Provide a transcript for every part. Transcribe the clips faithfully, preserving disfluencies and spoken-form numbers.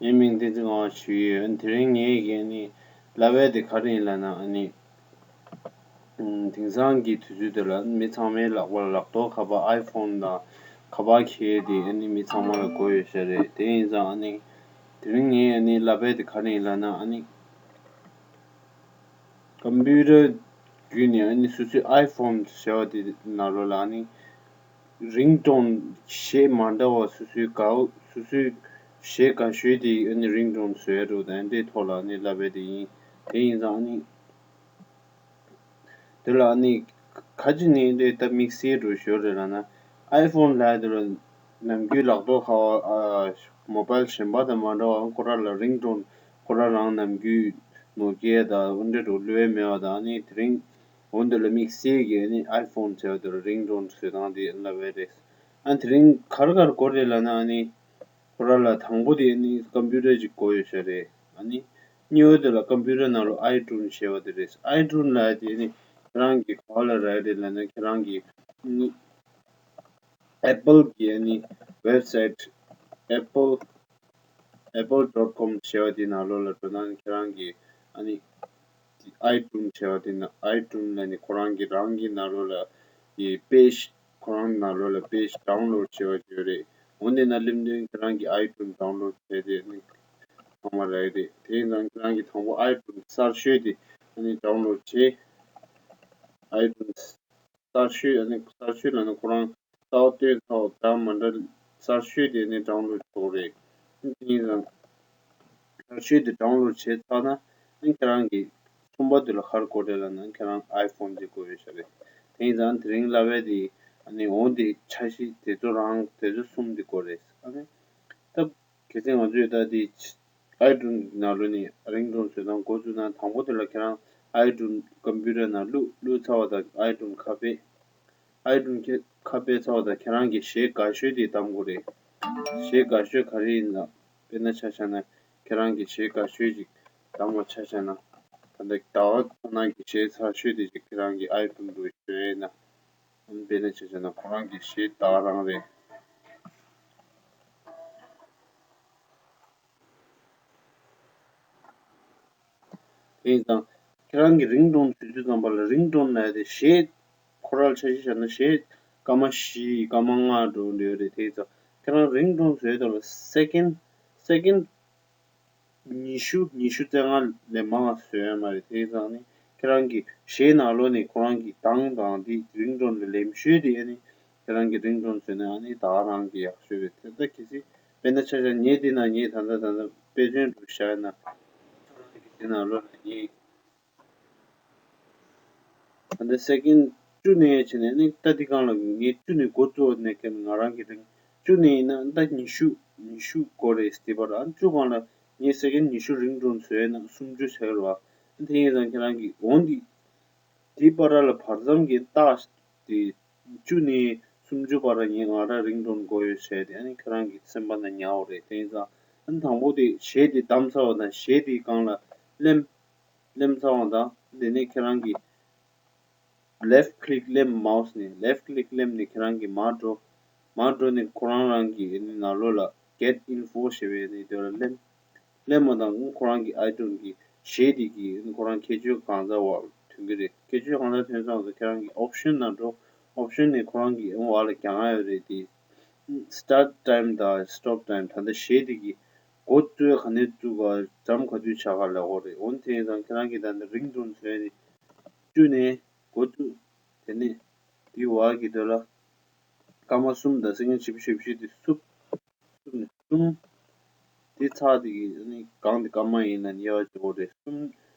ངའི་མིང་བསྟན་འཛིན་ངག་དབང་ཞུ་ཡི་ཡོད། དེ་རིང་ངས་ཀྱི་ཨ་ནི་ལབ་ཡ་དེ་ག་རེ་ཡིན་ལབ་ན། ཨ་ནི་དེང་སང་གི་དུས་ཚོད་དེ་ལ་མི་ཚང་མའི་ལག་པ་ལ་ལག་ཐོག་ཁ་པར་ཨའི་ཕོན་དང་ཁ་པར་འཁྱེར་ཏེ་ཨ་ནི་མི་ཚང་མ་ལ་དགོས་ཡོད་ས་རེད། དེ་ཡིན་ཙང་ཨ་ནི་དེ་རིང་ངས་ཨ་ནི་ལབ་ཡ་དེ་ག་རེ་ཡིན་ལབ་ན། ཨ་ནི་ཀམ་པུ་ཊར་བརྒྱུད་ནས་ཨ་ནི་སོ་སོའི་ཨའི་ཕོན་ཟེར་བ་དེ་ནང་ལོགས་ལ་ཨ་ནི་རིང་ཊོན་གཞས་མ་འདྲ་བ་སོ་སོའི་དགའ་སོ་སོའི་གཞས་དགའ་ཤོས་དེ་ཨ་ནི་རིང་ཊོན་བཟོས་འགྲོ་དང་འདྲའི་ཐོག་ལ་ཨ་ནི་ལབ་པའི་དེ་ཡིན། དེ་ཡིན་ཙང་ཨ་ནི་དེ་ལ་ཨ་ནི་ཁ་ཅིག་ནི་འདྲའི་ད་དམིགས་བསལ་འགྲོ་ཞོར་རེད་ལབ་ན། ཨའི་ཕོན་ལབ་དེ་ལ་ནམ་རྒྱུན་ལག་ཐོག་ཁ་པར་མོ་བལ་གཞན་པ་དང་མ་འདྲ་བ་ཁོ་རང་ལ་རིང་ཊོན་ཁོ་རང་རང་ནམ་རྒྱུན་ནོ་ཀི་ཡ་དང་འདྲ་འགྲོ་བླུ་བའི་མེད་པ་དང་ཨ་ནི་དེ་རིང་འོན་དེ་ལ་དམིགས་བསལ་གྱི་ཨ་ནི་ཨའི་ཕོན་ཟེར་བ་དེ་ལ་རིང་ཊོན་བཟོས་སྟངས་དེ་ལབ་པའི་རེད། ཨ་དེ་རིང་ག་རེ་ག་རེ་དགོས་རེད་ལབ་ན། ཨ་ནི་ཁོ་རང་ལ་དང་པོ་དེ་ཨ་ནི་ཀམ་པུ་ཊར་ཅིག་དགོས་ཡོད་ས་རེད། ཨ་ནི་གཉིས་པ་དེ་ལ་ཀམ་པུ་ཊར་ནང་ལ་ཨའི་ཊུན་ཞེས་པ་དེ་རེད། ཨའི་ཊུན་ལབ་དེ་ཨ་ནི་ཁྱེད་རང་གི་ག་པར་ལ་རག་རེད་ལབ་ན། ཁྱེད་རང་གི་ཨ་ནི་ཨེ་པལ་གི་ཨ་ནི་ཝེབ་སའིཊ་ཨེ་པལ་ཨེ་པལ་ཌོཊ་ཀོམ་ཞེས་པ་དེ་ནང་ལོགས་ལ་འགྲོ་ན་ཁྱེད་རང་གི་ཨ་ནི་ཨའི་ཊུན་ཞེས་པ་དེ་ན། ཨའི་ཊུན་ལབ་ནི་ཁོ་རང་གི་རང་གི་ནང་ལོགས་ལ་ཡི་པེ་ཇི་ཁོ་རང་ནང་ལོགས་ལ་པེ་ཇི་ཌའུན་ལོཌ་བྱེད་པ་བརྗོད་རེད། འོ་འདི་ན་ལེམ་དོན་ཁྱེད་རང་གི་ཨའི་ཊུན་ཌའུན་ལོཌ་བྱས་ཏེ་ནི་ཚང་མ་རག་གི་རེད། དེ་ཡིན་ཙང་ཁྱེད་རང་གི་དང་པོ་ཨའི་ཊུན་གསར་ཤོས་དེ་ཨ་ནི་ཌའུན་ལོཌ་བྱེད། ཨའི་ཊུན་གསར་ཤོས། ཨ་ནི་གསར་ཤོས་ལབ་ན་ཁོ་རང་རྩ་བ་སྟོན་ཚར་བ་འདྲ་མ་འདྲ་གསར་ཤོས་དེ་ཨ་ནི་ཌའུན་ལོཌ་བྱེད་དགོས་རེད། དེ་ཡིན་ཙང་གསར་ཤོས་དེ་ཌའུན་ལོཌ་བྱས་ཚར་ན་ཨ་ནི་ཁྱེད་རང་གི་གསུམ་པ་དེ་ལ་ག་རེ་དགོས་རེད་ལབ་ན་ཁྱེད་རང་ཨའི་ཕོན་དེ་དགོས་ཡོད་ས་རེད། དེ་ཡིན་ཙང་དེ་རིང་ལབ་ཡ་དེ་ཨ་ནི་འོ་དེ་འཆར་གཞི་དེ་ཚོ་རང་དེ་ཚོ་གསུམ་དེ་དགོས་རེད། ཨ་ནི་ད་གལ་སྲིད་ང་ཚོས་ད་དེ་ཨའི་ཊུན་ནང་ལོགས་ནས་རིང་ཊུན་བཟོ་སྟངས་འགོ་བཙུགས་ན། དང་པོ་དེ་ལ་ཁྱེད་རང་ཨའི་ཊུན་ཀམ་པུ་ཊར་ནང་བླུགས། བླུགས་ཚར་བ་དང་ཨའི་ཊུན་ཁ་ཕྱེ། ཨའི་ཊུན་ཁ་ཕྱེ་ཚར་བ་དང་ཁྱེད་རང་གི་གཞས་དགའ་ཤོས་དེ་གདམ་དགོས་རེད། གཞས་དགའ་ཤོས་ག་རེ་ཡིན་ན། དཔེར་ན་ཆ་བཞག་ན་ཁྱེད་རང་གི་གཞས་དགའ་ཤོས་ཅིག་གདམ་པ་ཆ་བཞག་ན། ད་ལྟ་ཟླ་བ་ཁོ་ན་གི་གཞས་ཚར་ཤོས་དེ་ཅིག་ཁྱེད་རང་གི་ཨའི་ཊུན་དུ་བཟོས་ན། དཔེར་ན་ཆ་བཞག་ན་ཁོ་རང་གི་གཞས་ད་ག་རང་རེད། དེ་ཡིན་ཙང་ཁྱེད་རང་གི་རིང་ཊོན་བཟོ་དུས་ཙམ་པ་ལ་རིང་ཊོན་ལབ་ཡ་དེ་གཞས་ཁོ་རང་ལ་འཆར་གཞི་བཞག་ན་གཞས་སྐར་མ་བཞི་སྐར་མ་ལྔ་འགྲོ་འདོད་རེད། དེ་ཡིན་ཙང་ཁྱེད་རང་རིང་ཊོན་བཟོས་དུས་ལ་སེ་ཀེན་སེ་ཀེན་ཉི་ཤུ་ཉི་ཤུ་རྩ་ལྔ་ལས་མང་བ་བཟོ་ཡ་མ་རེད། དེ་ཡིན་ཙང་ནི་ཁྱེད་རང་གི་གཞས་ནང་ལོགས་ནས་ཁོ་རང་གི་གདངས་དང་དེ་རིང་ཊོན་ལ་ལེན་ཤོས་དེ་ཨ་ནི་ཁྱེད་རང་གི་རིང་ཊོན་བཟོས་ན་ཨ་ནི་ད་ག་རང་གི་ཡག་ཤོས་རེད། དེ་ལྟ་གལ་སྲིད་དཔེར་ན་ཆ་བཞག་ངས་འདི་ན་ངས་ད་ལྟ་ད་ལྟ་དཔེ་མཚོན་དུ་བཞག་ན་ཁྱེད་རང་གི་འདི་ནང་ལོགས་ལ་ངས་ད་ལྟ་སེ་ཀེན་བཅུ་ནས་བྱས་ནས་ཨ་ནི་ད་འདི་སྒང་ལ་ངས་བཅུ་ནས་འགོ་བཙུགས་ནས་ཀྱང་ང་རང་གི་རིང་བཅུ་ནས་ཡིན་ན་ད་ཉི་ཤུ་ཉི་ཤུ་འགོར་རེད། དེ་བར་ཨ་བཅུ་སྒང་ལ་ངས་སེ་ཀེན་ཉི་ཤུ་རིང་ཊོན་བཟོས་ན་སུམ་ཅུ་ཆགས་རེད་བ། དེ་ཡིན་ཙང་ཁྱེད་རང་གི་འོན་ཏེ་དེའི་བར་ལ་བར་མཚམས་ཀྱི་རྟགས་དེ་བཅུ་ནས་སུམ་ཅུ་བར་ངས་ང་རང་རིང་ཊོན་དགོས་ཡོད་བྱས་ཏེ་ཨ་ནི་ཁྱེད་རང་གི་སེམས་པ་ན་ཉར་བ་རེད། དེ་ཡིན་ཙང་ཨ་ནི་དང་པོ་དེ་གཞས་དེ་བདམས་ཚར་བ་དང་གཞས་དེའི་སྒང་ལ་ལེམ་ལེམ་ཚར་བ་དང་དེ་ནས་ཁྱེད་རང་གི་left click ལེམ། མའོ་སི་ནས་left click ལེམ་ནས་ཁྱེད་རང་གི་མར་འགྲོ། མར་འགྲོ་ནས་ཁོ་རང་རང་གི་ནང་ལོགས་ལ་get info ཞེས་པའི་ནི་དེ་ལ་ལེམ། ལེམ་མ་དང་ཁོ་རང་གི་ཨའི་ཊུན་གི་གཞས་དེ་གི་ཁོ་རང་ཁྱད་ཆོས་གང་ཟག་བ་ཐོན་གི་རེད། ཁྱད་ཆོས་གང་ཟག་ཐོན་ཙང་ཁྱེད་རང་གི་ཨོབ་ཤན་ནང་འགྲོ། ཨོབ་ཤན་ནས་ཁོ་རང་གི་བ་ལ་གྱང་ཡོད་རེད། དེ་start time དང་stop time ད་ལྟ་གཞས་དེ་གི་འགོ་བཙུགས་ག་ནས་བཙུགས་ག་འཇམ་ག་དུས་བྱ་ག་ལ་འོ་རེད། འོན་ཏེ་ཡིན་ཙང་ཁྱེད་རང་གི་ད་ནི་རིང་ཊོན་བཟོས་ནས་བཅུ་ནས་འགོ་བཙུགས། དེ་ནས་དེའི་བར་གྱི་དོན་ལ་སྐར་མ་གསུམ་དང་སེ་ཀེན་བཞི་བཅུ་ཞེ་བཞི་དེ་ཚུགས། གསུམ་ནས་གསུམ། དེ་ཚར་དེ་གི་ནི་གང་དེ་སྐར་མ་ཡིན་ན་དབྱེ་བ་འབྱེད་དགོས་རེད། གསུམ་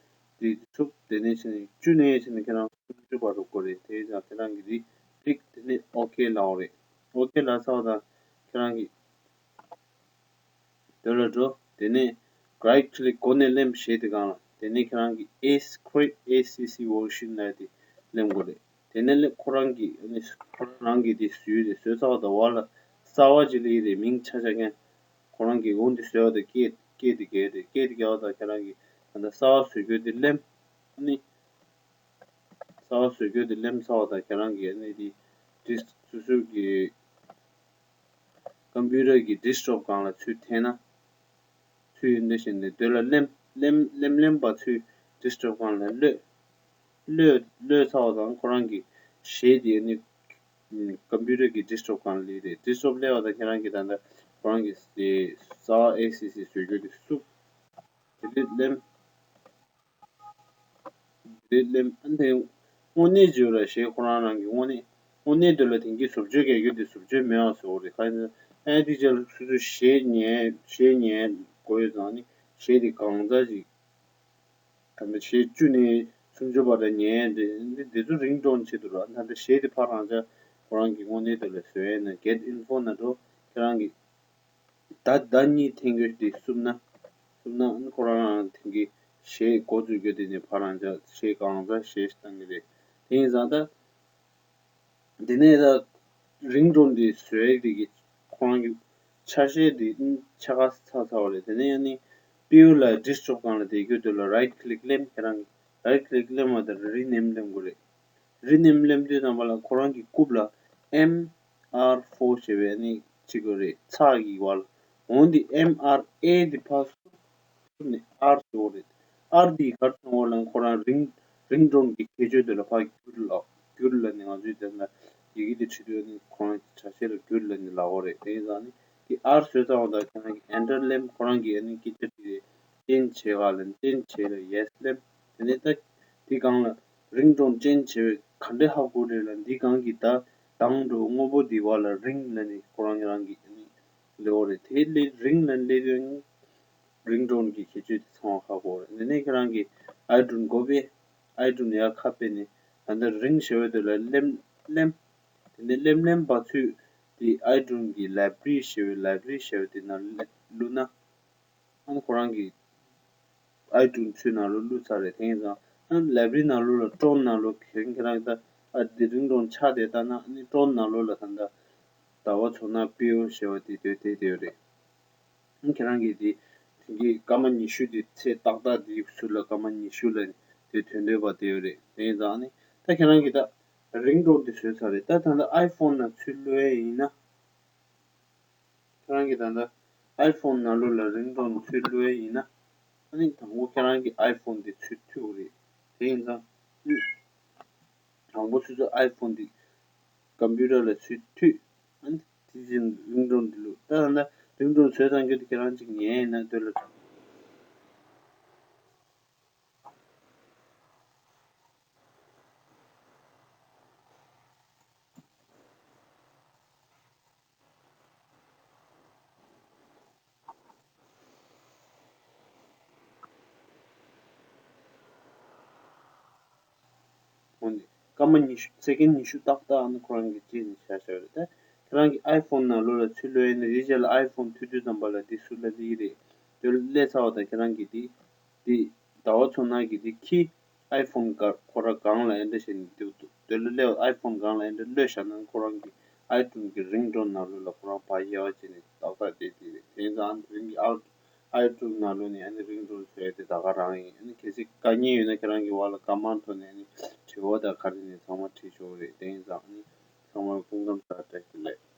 དེ་ཚུགས། དེ་ནས་བྱས་ནས་བཅུ་ནས་བྱས་ནས་ཁྱེད་རང་སུམ་ཅུ་བར་དུ་དགོས་རེད། དེ་ཡིན་ཙང་ཁྱེད་རང་གི་དེ་ཀླིག་དེ་ནས་ཨོ་ཁེ་ལབ་དགོས་རེད། ཨོ་ཁེ་ལབ་ཚར་བ་དང་ཁྱེད་རང་གི་དེ་ལ་འགྲོ། དེ་ནས་right click གོ་ནས་ལེམ་གཞས་དེ་སྒང་ལ། དེ་ནས་ཁྱེད་རང་གི་ཨེ་སི་create A C C version ལབ་དེ་ལེམ་དགོས་རེད། དེ་ནས་ལེ་ཁོ་རང་གི་ཨ་ནི་ཁོ་རང་གི་དེ་བཟོས་རེད། བཟོས་ཚར་བ་དང་བར་ལ་གསར་བ་ཅིག་སླེབས་རེད། མིང་ཆ་བཞག་མཁན་ཁོ་རང་གི་འོ་འདི་བཟོས་བ་དང་སྐད་སྐད་དེ་རྒྱག་རེད། སྐད་དེ་རྒྱག་བ་དང་ཁྱེད་རང་གི་ད་ལྟ་གསར་བ་བཟོ་རྒྱུ་དེ་ལེམ། ཨ་ནི་གསར་བ་བཟོ་རྒྱུ་དེ་ལེམ་ཚར་བ་དང་ཁྱེད་རང་གི་ཨ་ནི་དེ་ཌིསི་སོ་སོ་གི་ཀམ་པུ་ཊར་གྱི་ཌེ་སི་ཊོབ་སྒང་ལ་ཚུར་འཐེན་ན། ཚུར་འདི་བཞིན་ནས་དེ་ལ་ལེམ་ལེམ་ལེམ་ལེམ་པ་ཚུར་ཌེ་སི་ཊོབ་སྒང་ལ་གློད། གློད་གློད་ཚར་བ་དང་ཁོ་རང་གི་གཞས་དེ་ནི་ཀམ་པུ་ཊར་གྱི་ཌེ་སི་ཊོབ་སྒང་ལ་སླེབས་རེད། ཌེ་སི་ཊོབ་སླེབས་པ་དང་ཁྱེད་རང་གིས་ད་ལྟ་ཁོ་རང་གི་རྩ་བ་ཨེ་སི་སི་བཟོ་རྒྱུ་དེ་བསུབ། དེ་ནས་ལེམ། དེ་ལེམ་ཨ་ནི་དེ་དངོས་གནས་བརྗོད་ལ་གཞས་ཁོ་རང་རང་གི་དངོས་གནས་དངོས་གནས་དེ་ལ་དེང་གི་བཟོ་བཅོས་རྒྱག་རྒྱུ་དེ་བཟོ་བཅོས་མེད་པ་བཟོ་རེད། ཁ་ཡིན་ཨ་ནི་དེ་ཅག་སོ་སོ་གཞས་ཉན་གཞས་ཉན་དགོས་ཡོད་ཙང་ནི་གཞས་དེ་གང་ཙམ་ཅིག་ད་ནི་གཞས་བཅུ་ནས་སུམ་ཅུ་བར་དུ་ཉན་དེ་འདི་འདི་ཚོ་རིང་ཊོན་ཆེད་དུ་ར་ད་ལྟ་གཞས་དེ་ཕར་རང་ཅག་ཁོ་རང་གི་དངོས་གནས་དེ་ལ་བཟོས་ཡིན་ན་གེཊ་ཨིན་ཕོ་ན་འགྲོ་ཁྱེད་རང་གི་ད་ཟླ་གཉིས་ཐེངས་གཅིག་དེ་བསུབ་ན། བསུབ་ན་ཁོ་རང་རང་ཐེངས་ཀྱི་གཞས་འགོ་འཛུགས་རྒྱུ་དེ་ནས་ཕར་རང་ཅག་གཞས་གང་ཚ་གཞས་ཤིག་བཏང་གི་རེད། དེ་ཡིན་ཙང་ད། དེ་ནས་ད་རིང་ཊོན་དེ་བཟོས་དེ་གི་ཁོ་རང་གི་ཆ་ཤས་དེ་ཆ་ག་ཚ་ཚ་བ་རེད། དེ་ནས་ཡང་ནི་པི་ཡུ་ལ་ཌེ་སི་ཊོབ་སྒང་ལ་དེ་རྒྱུ་དེ་ལ་རའིཊ་ཀི་ལིག་ལེམ་ཁྱེད་རང་གི་རའིཊ་ཀི་ལིག་ལེམ་བ་དང་རི་ནེམ་ལེམ་དགོས་རེད། རི་ནེམ་ལེམ་དུས་ཙམ་པ་ལ་ཁོ་རང་གི་རྐུབ་ལ་ཨེམ་ཨར་ཕོར་ཞེས་པའི་ནི་གཅིག་ཡོད་རེད། ཚགས་ཀྱི་བར་འོན་ཏེ་ཨེམ་ཨར་ཨེ་དེ་ཕར་སུབ་ནས་ཨར་ཟེར་བ་རེད། ཨར་དེ་གར་སོང་བ་ལ་ཁོ་རང་རིང་རིང་ཊོན་གྱི་ཁྱད་ཆོས་དེ་ལ་ཕར་བསྒྱུར་ལ་བསྒྱུར་ལ་ནི་ང་ཚོས་དེ་ན་ཡི་གེ་དེ་བྲིས་དུས་ནི་ཁོ་རང་གི་བྱ་བྱེད་ལ་བསྒྱུར་ལ་ནི་ལབ་པ་རེད། དེ་ཡིན་ཙང་ནི་དེ་ཨར་བཟོས་ཚར་བ་དང་ཁྱེད་རང་གི་ཨེན་ཊར་ལེམ་ཁོ་རང་གི་ཨ་ནི་སྐད་ཆ་དེ་ཅེན་ཇི་བྱེད་ག་ལ་ཅེན་ཇི་བྱེད་ལ་ཡེ་སི་ལེམ། དེ་ནས་ད་དེ་སྒང་ལ་རིང་ཊོན་ཅེན་ཇི་བྱེད་པའི་ག་འདྲས་ཧ་གོ་རེད་ལ་འདི་སྒང་གི་ད་དང་འགྲོ་དངོས་པོ་འདི་བ་ལ་རིང་ལ་ནི་ཁོ་རང་གི་རང་གི་ཨ་ནི་ལེའོ་རེད། དེ་ལས་རིང་ལ་སླེབས་དུས་རིང་ཊོན་གྱི་ཁྱད་ཆོས་དེ་ཚང་བ་ཧ་གོ་རེད། དེ་ནས་ཁྱེད་རང་གི་ཨའི་ཊུན་གོ་པི་ཨའི་ཊུན་ཡར་ཁ་ཕྱེ་ནས་ད་ལྟ་རིང་ཞེས་པ་དེ་ལ་ལེམ་ལེམ། དེ་ནས་ལེམ་ལེམ་པ་ཚུར་དེ་ཨའི་ཊུན་གྱི་ལའི་བྷ་རི་ཞེས་པའི་ལའི་བྷ་རི་ཞེས་པ་དེ་ནང་བླུགས་ན། ཨ་ནི་ཁོ་རང་གི་ཨའི་ཊུན་ཚུར་ནང་ལོགས་བླུགས་ཚར་རེད། དེ་ཡིན་ཙང་ཨ་ནི་ལའི་བྷ་རི་ནང་ལོགས་ལ་ཊོན་ནང་ལོགས་ཁྱེད་ཁྱེད་རང་ད་ཨ་དེ་རིང་ཊོན་ཆགས་དེ་ལྟ་ན་ཨ་ནི་ཊོན་ནང་ལོགས་ལ་ད་ལྟ་ཟླ་བ་མཚོ་ནག་པི་ཡོ་ཞེས་པ་དེ་དེ་དེ་དེ་ཡོད་རེད། ཨ་ནི་ཁྱེད་རང་གིས་དེ་དེང་གི་སྐར་མ་ཉི་ཤུ་དེ་ཚེས་ཏག་ཏག་དེའི་ཚུར་ལ་སྐར་མ་ཉི་ཤུ་ལ་དེ་ཐོན་འདོད་པ་དེ་ཡོད་རེད། དེ་ཡིན་ཙང་ཨ་ནི་ད་ཁྱེད་རང་གིས་ད་རིང་ཊོན་དེ་བཟོས་ཚར་རེད། ད་ད་ལྟ་ཨའི་ཕོན་ནང་ཚུར་བླུགས་ཡས་ཡིན་ན། ཁྱེད་རང་གིས་ད་ལྟ་ཨའི་ཕོན་ནང་ལོགས་ལ་རིང་ཊོན་ཚུར་བླུགས་ཡས་ཡིན་ན། ཨ་ནི་དང་པོ་ཁྱེད་རང་གི་ཨའི་ཕོན་དེ་ཚུར་མཐུད་དགོས་རེད། དེ་ཡིན་ཙང་། དང་པོ་ཚུར་ཚུར་ཨའི་ཕོན་དེ་ཀམ་པུ་ཊར་ལ་ཚུར་མཐུད། ཨ་ནི་དེ་བཞིན་རིང་ཊོན་དེ་བླུགས། ད་ད་ལྟ་རིང་ཊོན་བཟོས་ཚར་རྒྱུ་དེ་ཁྱེད་རང་གཅིག་ཉན་ཡིན་ན་འདོད་ལ། འོན་ཏེ་སྐར་མ་ཉི་ཤུ་སེ་ཀེན་ཉི་ཤུ་ཏག་ཏག་ཨ་ནི་ཁོ་རང་གི་རྗེས་ནས་བཞག་བཞག་རེད། ད་ཁྱེད་རང་གི་ཨའི་ཕོན་ནང་ལོགས་ལ་ཚུར་བླུགས་ཡས་ཡིན་ན་དེའི་རྗེས་ལ་ཨའི་ཕོན་མཐུད་དུས་ཙམ་པ་ལ་འདི་ཟུར་ལ་སླེབས་ཀྱི་རེད། དེ་སླེབས་ཚར་བ་དང་ཁྱེད་རང་གིས་འདི་འདི་ཟླ་བ་མཚོ་ནག་གི་འདི་ཁྱི། ཨའི་ཕོན་ག་ཁོ་རང་སྒང་ལ་ཨེ་འདྲ་བྱས་ནས་འདུག་འདུག་དེ་ལ་སླེབས་ཨའི་ཕོན་སྒང་ལ་ཨེ་འདྲ་གློད་བཞག་ན་ཁོ་རང་གི་ཨའི་ཊུན་གི་རིང་ཊོན་ནང་ལོགས་ལ་ཁོ་རང་ཕར་དབྱེ་བ་བྱས་ནས་ཏག་ཏག་བསྡད་དེ་རེད། དེ་ཡིན་ཙང་ཨ་ནི་རིང་གི་ཨའི་ཨའི་ཊུན་ནང་ལོགས་ནས་ཨ་ནི་རིང་ཊོན་བཟོ་ཡས་དེ་ད་ག་རང་ཡིན། ཨ་ནི་གལ་སྲིད་དཀའ་ངལ་ཡོད་ན་ཁྱེད་རང་གི་བར་ལ་ཀ་མན་ཊི་ཐོག་ནས་ཨ་ནི་དྲི་བ་དང་ག་རེ་ནས་ཚང་མ་དྲིས་ཆོག་གི་རེད། དེ་ཡིན་ཙང་ཨ་ནི་ཚང་མར་སྐུ་ཁམས་བཟང་། བཀྲ་ཤིས་བདེ་ལེགས།